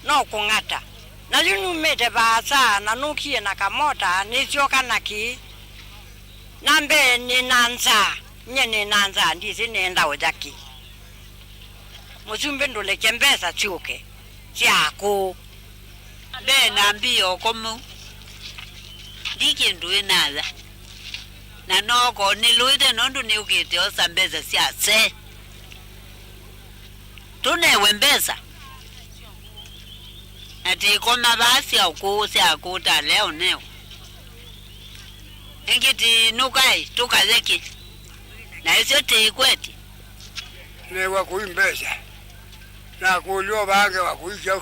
no kũng'ata. Na yu numĩte vaasa na nũkie na kamota, nĩsyoka na kĩĩ? Na mbee nĩ na nzaa, nyie nĩ na nzaa, ndisĩ nĩenda ũya kĩ. Mũsumbĩ ndũleke mbesa syũke sya kũũ. Mbee na mbia ũkomau, ndi kĩndũ ĩnaya. Na noko nĩlũĩte nũndũ nĩũkĩte osa mbesa sya se. Tũnewe mbesa. Na tĩkoma vaa sya ũkũũ, sya kũũ ta leo neo. Ĩngĩ tĩnũkae, tũkaye kĩ? Na ĩsyo tĩikwetye. Newa kũi mbesa. Nakũlya ũvange wa kũikya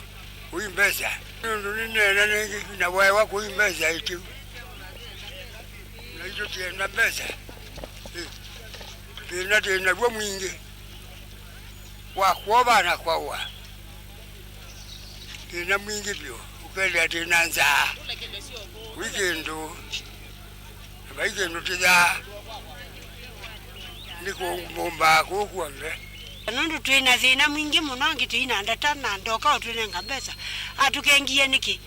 kũi mbesa. Nũndũ nĩneena nĩngĩ na wewa kũi mbesa ĩkĩu. Na itũ tĩenda mbesa. Ĩ. Thĩna twĩ naw'o mwingĩ. Wa kwova na kwaua. Thĩna mwingĩ vyũ, ũkethĩa twĩ na nzaa. Kũi kĩndũ, na vai kĩndũ tĩyaa. Nĩ kũmbaa kũũ kw'onthe. Nũndũ twĩ na thĩna mwingĩ mũno, angĩ tũi na ndata, na ndoka ũtũnenga mbesa. Atũkengie nĩkĩ?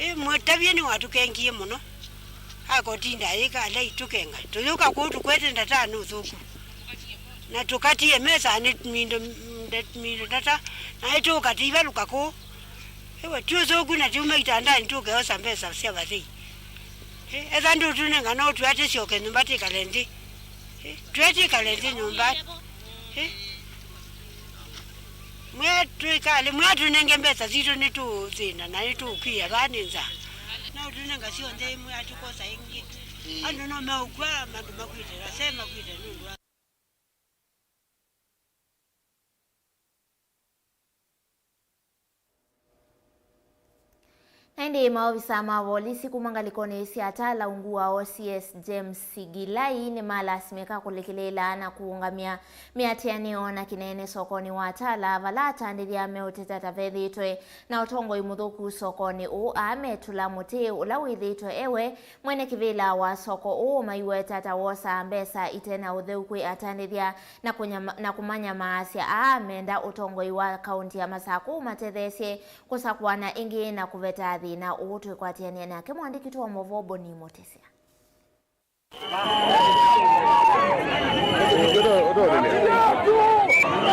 Ĩ, mũtavye nĩwatũkengie mũno. Akotinda ayĩka ala itũkenga. Tũyũka kũu tũkwete ndata nĩ ũthũku. Na tũkatie mesa nĩ mindo, nde-, mindo ndata. Na ĩtũka tĩivalũka kũu. Ĩwe, ti ũthũku na tiuma itandanĩ tũkeosa mbesa sya vathei. Ĩ, etha ndũtũnenga no twate syoke nyũmba tĩkale nthĩ. Ĩ, twetĩkale nthĩ nyũmba. Ĩ. Mwĩe twĩkale, mwĩe tũnenge mbesa sitũ nĩtũũthĩna na nĩtũũkwĩa vaa nĩ nzaa. No tũnenga syonthe ĩmwe atũkosa ĩngĩ. Andũ no meũkw'a mandũ makwĩte, ase makwĩte nũndũ wa Na ĩndĩ maovisa ma volisi kuma ngalĩkonĩ sya Tala ungu wa O C S James Sigilai nĩmalasimĩka kũlikĩlĩĩla na kũũngamya mĩatĩanĩo na kĩneene sokonĩ wa Tala, vala atandĩthya meũteta ta vethĩĩtwe na ũtongoi mũthũku sokonĩ ũũ, aa metũla mũtĩ ũla wĩthĩĩtwe ewe mwene kĩvĩla wa soko ũũ, maiweta ta wosaa mbesa ite na ũtheu kwĩ atandĩthya na kũnyama-, na kũmanyamaasya aa menda ũtongoi wa kaũnti ya Masakũ ũmatetheesye kũsakũana ĩngĩ na kũveta thĩna ũũ. Twĩkwatĩanĩa nake mũandĩki witũ wa maũvoo Boni Mũtĩsya.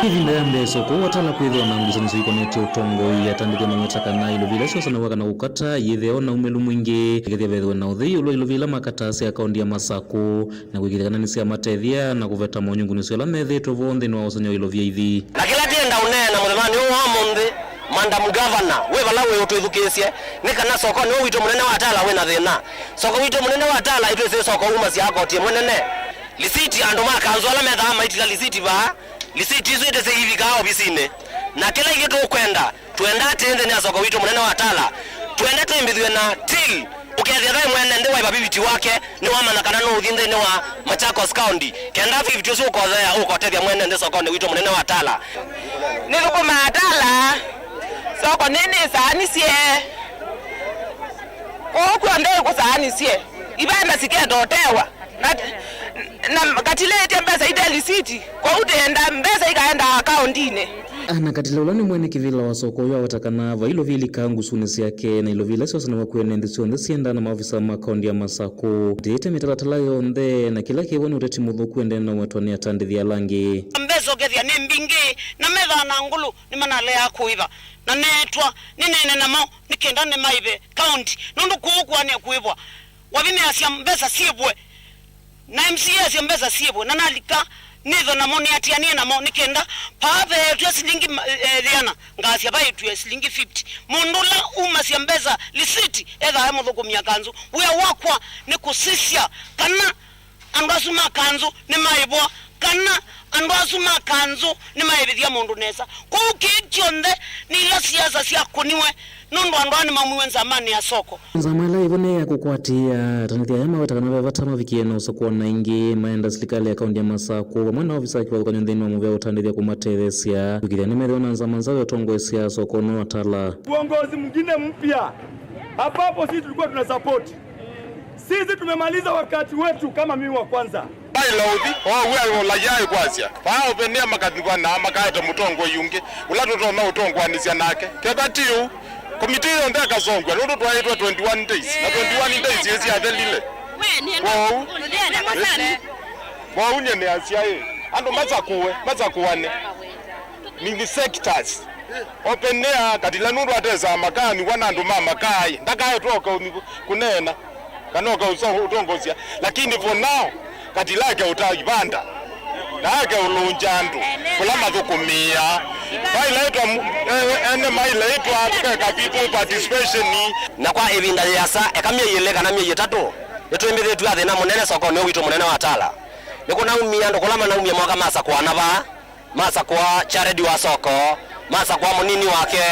Ĩvinda ya mbee soko ũũ wa Tala kwĩthĩwa na ngusanĩsyo ikonetye ũtongoi, atandĩthya maweta kana ilovi ila syosanaw'a kana ũkata yĩthĩawa na ũmĩlu mwingĩ, ĩkethĩa vethĩwe na ũthei ĩũlũ wa ilovi ila makataa sya kaũnti ya Masakũ. Na kũĩkĩĩthya kana nĩsyamatethya na kũveta monyungunyĩsyo ala methĩĩtwe vo nthĩnĩ wa ũsany'a wa ilovia ithi. Na kĩla twĩenda ũneena mũthenyanĩ ũũ wa ũmũnthĩ, Madam Governor, wĩ vala wĩ ũtwĩthukĩĩsye, nĩ kana sokonĩ ũũ witũ mũnene wa Tala wĩ na thĩna. Soko witũ mũnene wa Tala ĩtwĩsĩ soko umasya koti ĩmwe nene. Lisiti, andũ ma kanzũ ala methaa maitila lisiti vaa, lisiti isu ĩtĩsĩ ivikaa ovisinĩ. Na kĩla ithyĩ tũkwenda, Twendaa atĩ nthĩnĩ ya soko witũ mũnene wa Tala, twende twĩmbĩthw'e na till, ũkethĩa ve mwene nthĩ wa ĩvaviviti wake nĩwamanya kana nũũthi nthĩnĩ wa Machakos County, kenda fifty ũsu ũkothea ũkotethya mwene nthĩ sokonĩ witũ mũnene wa Tala. Nĩthũkũmaa Tala, soko nĩnĩsaanisye, kũu kw'onthe ĩkũsaanisye, ivanda siketotewa. Na, na katilĩtye mbesa ite lisiti, kwoou tĩenda mbesa ikaenda akaũndinĩ. Ana Katila ũla nĩ mwene kĩvĩla wa soko ũyũ aweta kana vai ilovia ilikaa ngusunĩ syake, na ilovia ila syosanaw'a kwĩ ene nthĩ syonthe siendaa na maovisa ma kaũndi ya Masakũ. Atĩĩte mĩtalatala yonthe, na kĩla kĩvo nĩ ũteti mũthũku ũendee na ũwetwa nĩ atandĩthya ala angĩ. Mbesa ũkethĩa nĩ mbingĩ, na methaa na ngũlũ nĩmanaleaa kũĩva, na neetwa nĩneene namo nĩ kenda nĩmaĩve kaũndi, nũndũ kũũ kũanĩe kũĩvwa. Wavimeasya mbesa syĩvwe, na M C A asya mbesa syĩvwe, na nalika nĩthwe namo, nĩatianie namo, nĩ kenda paa veetw'e silingi ma-, eh, yĩana, ngasya vaĩtw'e silingi fifty. Mũndũ ũla umasya mbesa lisiti ethaa e mũthũkũmi a kanzũ. Wĩa wakwa nĩ kũsisya kana andũ asu ma kanzũ nĩmaĩvwa, kana andũ asu ma kanzũ nĩmaĩvĩthya mũndũ nesa. Kwoou kĩĩ kyonthe nĩ ila siasa syakũniwe, nũndũ andũ aa nĩmaumiwe nzamanĩ ya soko. Nzama ĩla ĩvo nĩ ya kũkwatĩĩa. Atandĩthya aya maweta kana ve vata mavikĩe na ũsakũa na ĩngĩ, maenda silikalĩ ya kaũndi ya Masakũ vamwe na ovisa ya kĩvathũkany'o nthĩnĩ wa mũvea ũtandĩthya kũmatetheesya kwĩkĩĩthya nĩmethĩwa na nzama nzaũ ya ũtongoesya soko ũũ wa Tala. Uongozi mwingine mpya ambapo sisi tulikuwa tuna support. Sisi tumemaliza wakati wetu kama mimi wa kwanza. Vai lauthi, o wĩa ũla yaĩ kwasya, vaa ũvenea makathiva na makaete mũtongoi ũngĩ, ũla tũtonya ũtongoanĩsya nake. Ketha ti ũu, komitee yonthe ĩkasongw'a, nũndũ twaĩtwe twenty-one days, na twenty-one days ĩsyathelile. Kwoou, kwoou nyie nĩasya ĩ, andũ masakũe, masakũane in the sectors. Open air, Katila nũndũ atesaa makaanĩw'a na andũ ma makaĩ, ndakaetwa ũkaũni kũneena kana ũkaũsa ũtongosya. Lakini for now, Katila eke ũta ivanda, na eke ũlũngya andũ kũla mathũkũmĩaa. Mailaĩtwa mu-, eh, ene mailaĩtwa tũkeka people participation. Na kwa ĩvinda yĩasa, eka myei ĩlĩ kana myei ĩtatũ, nĩtwĩmbĩthĩtw'e athĩna mũnene sokonĩ ũũ witũ mũnene wa Tala. Nĩkũnaumie andũ kũla manaumie moka masakũana vaa, masakũa Charedi wa soko, masakũa mũnini wake,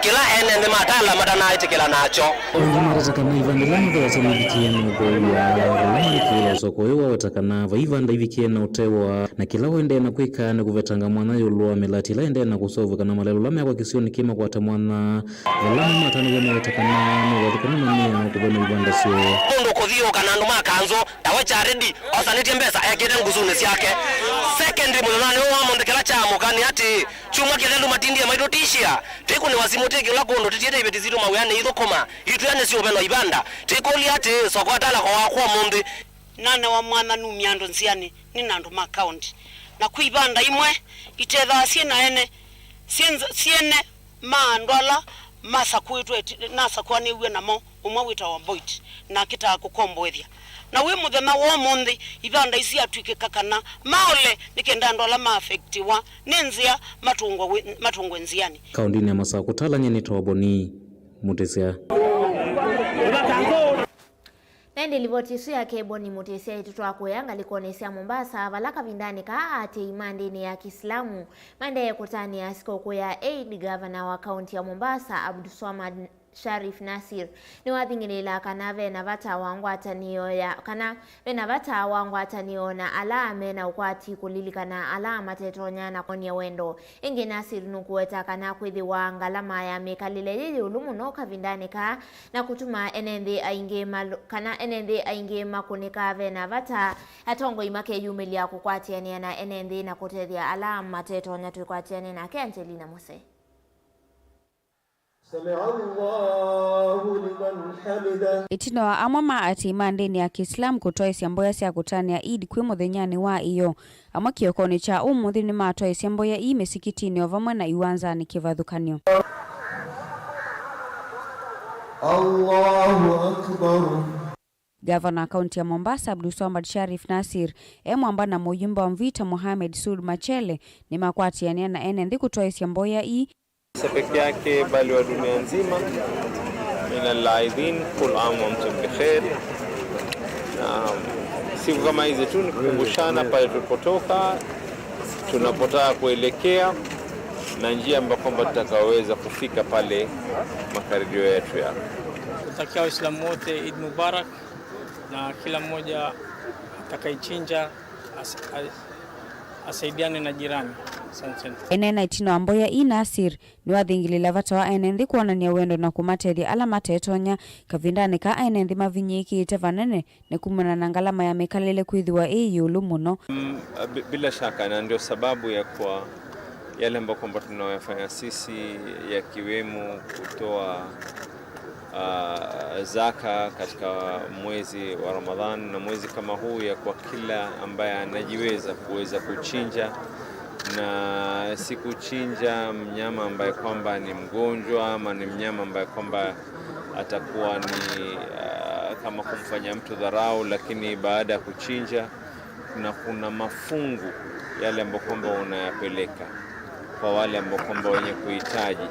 kĩla ene nthĩ ma Tala matanaĩtĩkĩla nakyo. Andũ mateta kana ivanda ĩla mathooasya nĩvikĩe na ũthooiwa, vala malikĩĩla soko ũyũ waweta kana vai ivanda ivikĩe na ũtewa, na kĩla ũendee na kwĩka nĩ kũvetanga mwanya ĩũlũ wa mĩlati ĩla ĩendee na kũseũvw'a kana malelũ ala meakwa kĩsionĩ kĩĩ makwate mwanya, vala amwe matanĩw'e maweta kana mevathũkana na mĩao kũvena ivanda syoo. Kũndũ kũthiũũka na andũ ma kanzũ, tawe Charedi osanĩtye mbesa ekĩte ngusunĩ syake. Secondly, mũthenyanĩ ũũ wa mũnthĩ kĩla kyaamũka nĩ atĩ, kyumwa kĩthelu matindie maitũtishia, twĩkũnĩwa simũ twĩ kĩla kũndũ, tũtiĩte iveti sitũ mawĩanĩ ithũkũma, itwĩa nĩsiũvenwa ivanda. Twĩkũlya atĩĩ, soko atala kowakw'a ũmũnthĩ? Nanewa mwanya numye andũ nzĩanĩ, nĩ na andũ ma kaũnti. Na kwĩ ivanda imwe itethaa syĩ na ene, syĩ nz-, syene ma andũ ala masakũĩtwe, ti-, nasakũanĩw'e namo, ũmwe wĩtawa Boit, na akĩtaa kũkomboethya. Na wĩ mũthenya wa ũmũnthĩ, ivanda isi atw'ĩkĩka kana maole, nĩ kenda andũ ala maaffectiwa nĩ nzĩa matũngwe wĩ-, matũngwe nzĩanĩ. Kaũndĩnĩ ya Masakũ, Tala nyie nĩtawa Boni Mũtĩsya. Na ĩndĩ livoti ĩsu yake Boni Mũtĩsya ĩtũtwaa kũya ngalĩkonĩ sya Mombasa, vala kavindanĩ kaa aatĩĩi ma ndĩni ya Kĩsilamu maendee kũtanĩa sikũkũ ya Eid. Gavana wa kaunti ya Mombasa, Abdulswamad Sharif Nasir, nĩwathing'ĩlĩĩla kana ve na vata wa ngwatanĩo ya, kana ve na vata wa ngwatanĩo na ala me na ũkwati, kũlilikana ala matetonya na kwony'a wendo. Ĩngĩ, Nasir nũkũweta kana kwĩthĩwa ngalama ya mĩkalĩle yĩ ĩũlũ mũno kavindanĩ kaa, na kũtuma ene nthĩ aingĩ malu-, kana ene nthĩ aingĩ makũnĩka ve na vata, atongoi makeyumĩlya kũkwatĩanĩa na ene nthĩ na kũtethya ala matetonya. Twĩkwatĩane nake Angelina Muse. سمع الله لمن حمده. Ĩtina wa amwe ma aatĩĩi ma ndĩni ya Kĩsilamu kũtwaĩsya mboya sya kũtanĩa Eid kwĩ mũthenyanĩ wa ĩyoo, amwe kĩokonĩ kya ũmũnthĩ nĩmatwaĩsye mboya ii mĩsikitinĩ o vamwe na iwanzanĩ kĩvathũkany'o. الله أكبر. Gavana wa kaunti ya Mombasa, Abdulswamad Sharif Nasir, e mwamba na mũyumbe wa Mvita Mohamed Sud Machele, nĩmakwatĩanĩa na ene nthĩ kũtwaĩsya mboya ii. Peke yake, bali wa dunia nzima. Minal aidhin, kul am wa antum bikhair. Na siku kama hizi tu ni kukumbushana pale tulipotoka, tunapotaka kuelekea, na njia ambayo kwamba tutakaweza kufika pale makadirio yetu ya. Kutakia Waislamu wote Eid Mubarak, na kila mmoja atakayechinja as-, as-, asaidiane na jirani. Asanteni. Eneena ĩtina wa mboya ii, Nasir nĩwathingĩlĩĩla vata wa ene nthĩ kwonany'a wendo na kũmatethya ala matetonya kavindanĩ kaa ene nthĩ mavinyĩĩkĩĩte vanene nĩ kumana na ngalama ya mĩkalĩle kwĩthĩwa ĩ ĩũlũ mũno. Mm, bi-, bila shaka, na ndio sababu ya kwa yale ambayo kwamba tunayoyafanya sisi, yakiwemo kutoa, ah, zaka katika mwezi wa Ramadhan na mwezi kama huu, ya kwa kila ambaye anajiweza kuweza kuchinja, na si kuchinja mnyama ambaye kwamba ni mgonjwa ama ni mnyama ambaye kwamba atakuwa ni, ah, kama kumfanya mtu dharau, lakini baada ya kuchinja, na kuna mafungu yale ambayo kwamba unayapeleka kwa wale ambao kwamba wenye kuhitaji.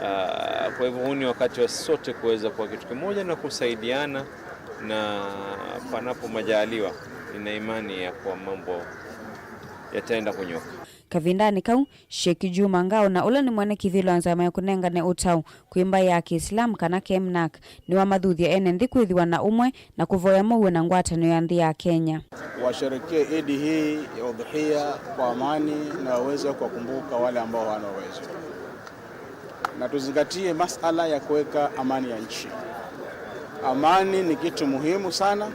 Ah, kwa hivyo, huu ni wakati wa sote kuweza kuwa kitu kimoja na kusaidiana, na panapo majaliwa, nina imani ya kuwa mambo yataenda kunyoka. Kavindanĩ kau, Sheikh Juma Ngao, na ũla nĩ mwene kĩvĩla wa nzama ya kũnengane ũtao kwĩ mbaĩ ya Kĩislamu kana KEMNAK, nĩwamathuthya ene nthĩ kwĩthĩwa na ũmwe na kũvoya mũuo na ngwatanĩo ya nthĩ ya Kenya. Washerekee Idi hii ya Udhuhiya kwa amani na waweze kuwakumbuka wale ambao hawana uwezo. Na tuzingatie masala ya kuweka amani ya nchi. Amani ni kitu muhimu sana.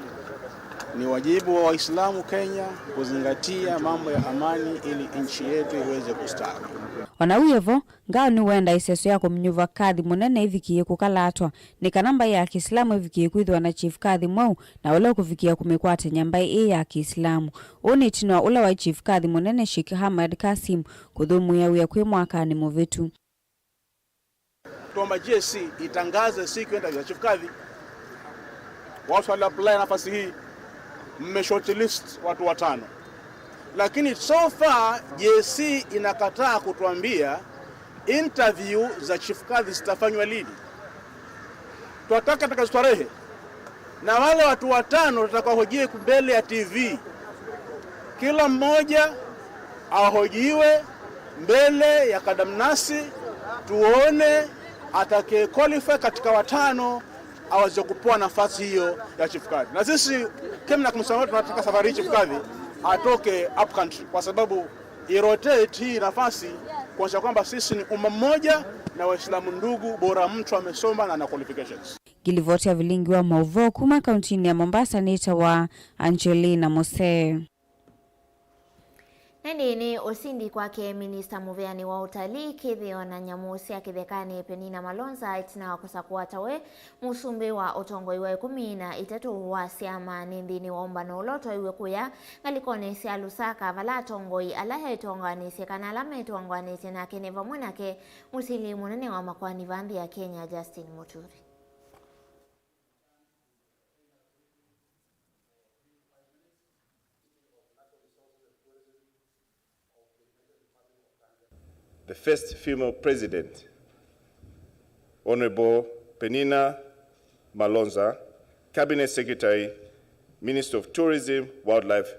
Ni wajibu wa Waislamu Kenya kuzingatia mambo ya amani ili nchi yetu iweze kustawi. O na wĩ vo, Ngao nĩwenda ĩseso ya kũmnyuva Kadhi Mũnene ĩvikĩĩe kũkalatwa, nĩ kana mbaĩ ya Kĩsilamu ĩvikĩĩe kwĩthĩwa na Chief Kadhi mweũ na ũla ũkũvikĩa kũmĩkwatany'a mbaĩ ĩĩ ya Kĩsilamu. Ũũ nĩ ĩtina wa ũla waĩ Chief Kadhi Mũnene Sheikh Ahmad Kasim kũthũmũĩa wĩa kwĩ mwakanĩ mũvĩtu. Tuomba J S C itangaze siku ya interview ya Chief Kadhi. Watu wali apply nafasi hii, mme shortlist watu watano, lakini so far J S C inakataa kutuambia interview za Chief Kadhi zitafanywa lini. Twataka taka starehe na wale watu watano tutakaohojiwe mbele ya T V, kila mmoja ahojiwe mbele ya kadamnasi, tuone atakaye qualify katika watano aweze kupewa nafasi hiyo ya Chief Kadhi. Na sisi Kemna Kumsamaria tunataka safari hii Chief Kadhi atoke up country, kwa sababu irotate hii nafasi kuonyesha kwamba sisi ni umma mmoja na Waislamu ndugu, bora mtu amesoma na ana qualifications. Ngilivoti ya vilingi wa mauvoo kuma kauntinĩ ya Mombasa nĩtawa Angelina Mose. Na ĩndĩ nĩ ũsindi kwake minista mũveanĩ wa ũtalii, kĩthĩo na nyamũ sya kĩthekanĩ Penina Malonza, ĩtina wa kũsakũa tawe mũsumbĩ wa ũtongoi wa ĩkũmi na itatũ wa syama nĩ nthĩnĩ wa ũmbano ũla ũtoiwe kũya ngalĩkonĩ sya Lusaka, vala atongoi ala etwonganĩsye kana ala metwonganĩtye nake nĩ vamwe nake mũsili mũnene wa makoani va nthĩ ya Kenya, Justin Muturi. The first female president, Honorable Penina Malonza, Cabinet Secretary, Minister of Tourism, Wildlife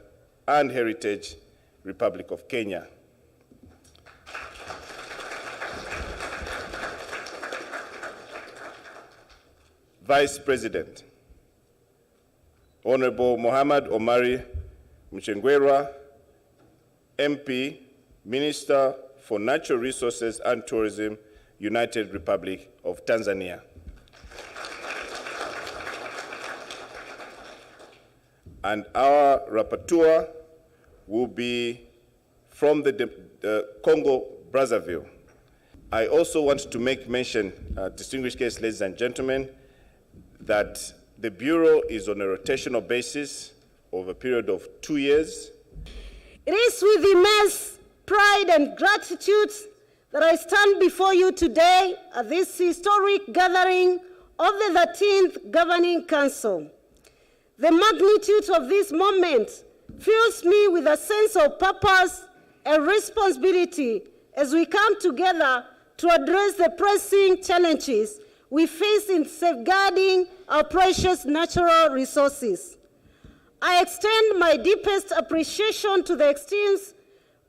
and Heritage, Republic of Kenya. Vice President, Honorable Mohamed Omari Mchengerwa, M P, Minister for Natural Resources and Tourism, United Republic of Tanzania. And our rapporteur will be from the de-, uh, Congo Brazzaville. I also want to make mention, uh, distinguished guests, ladies and gentlemen, that the Bureau is on a rotational basis of a period of two years. It is with immense pride and gratitude that I stand before you today at this historic gathering of the thirteenth Governing Council. The magnitude of this moment fills me with a sense of purpose and responsibility as we come together to address the pressing challenges we face in safeguarding our precious natural resources. I extend my deepest appreciation to the esteemed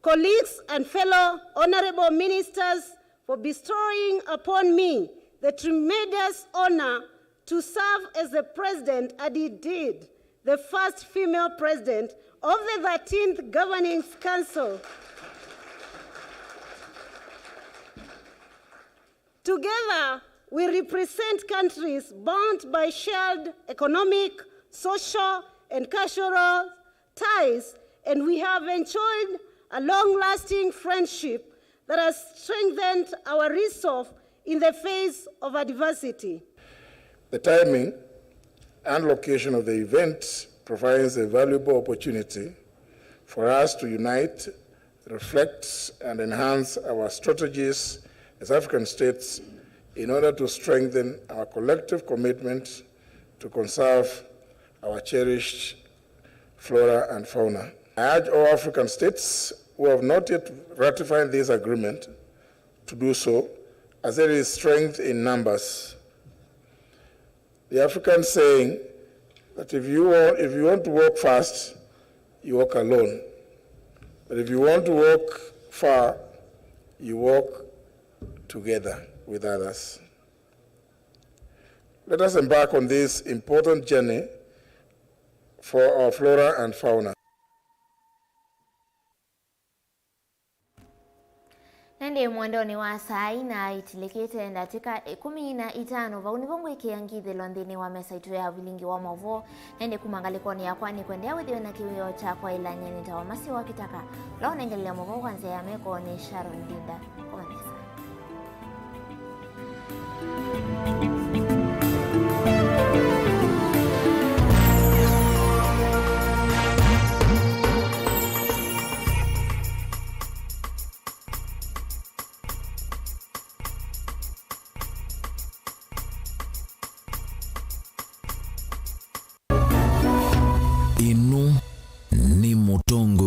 colleagues and fellow honorable ministers for bestowing upon me the tremendous honor to serve as the president, and indeed the first female president of the thirteenth Governing Council. Together, we represent countries bound by shared economic, social, and cultural ties, and we have enjoyed a long-lasting friendship that has strengthened our resolve in the face of adversity. The timing and location of the event provides a valuable opportunity for us to unite, reflect, and enhance our strategies as African states in order to strengthen our collective commitment to conserve our cherished flora and fauna. I urge all African states who have not yet ratified this agreement to do so, as there is strength in numbers. The African saying that if you want, if you want to walk fast, you walk alone. But if you want to walk far, you walk together with others. Let us embark on this important journey for our flora and fauna. Na ĩndĩ mwendonĩ wa saa ina itilĩkĩte ndatĩka ĩkũmi na itano, vau nĩvo ngwĩkĩa ngithĩlo nthĩnĩ wa mesa itũ ya vilingi wa maũvoo. Na ĩndĩ kuma ngalĩkonĩ yakwa, nĩkwendea wĩthĩwe na kĩwĩoo kya kwaĩlany'a nĩ ta wa Masi wa Kĩtaka, ũla ũnengelelya maũvoo kwa nzĩa ya meko nĩ Sharon Ndinda. Kũmana.